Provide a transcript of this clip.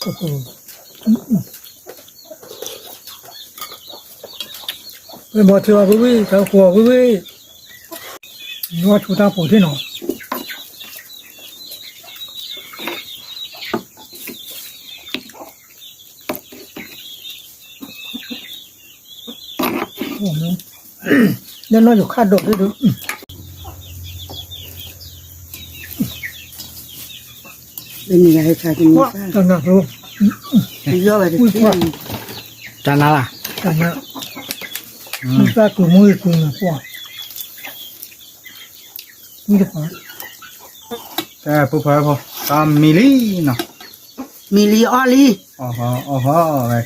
ဝဲဘီထံအီၤဝံၤဝံၤ တၢ်ဃိအီၤဝံၤဝံၤ, နွံထူတၢ်ဖိးထံနီၤ. လၢနီၢ်ယိၤခါဒိၣ်ဒိၣ်ဒိၣ်, တနၤဖိ, တနၤလၢ်, တနၤ, မုၢ်သၣ်ကုၤမုၢ်ကုၤနၤဖိ, မုၢ်တပၤ, တၢ်ပူၤဖးဖီ, တၢ်မံလံနီၤ, မံလံအီၣ်လံ, အီၣ်ဟီ, အီၣ်ဟီ, ဝဲ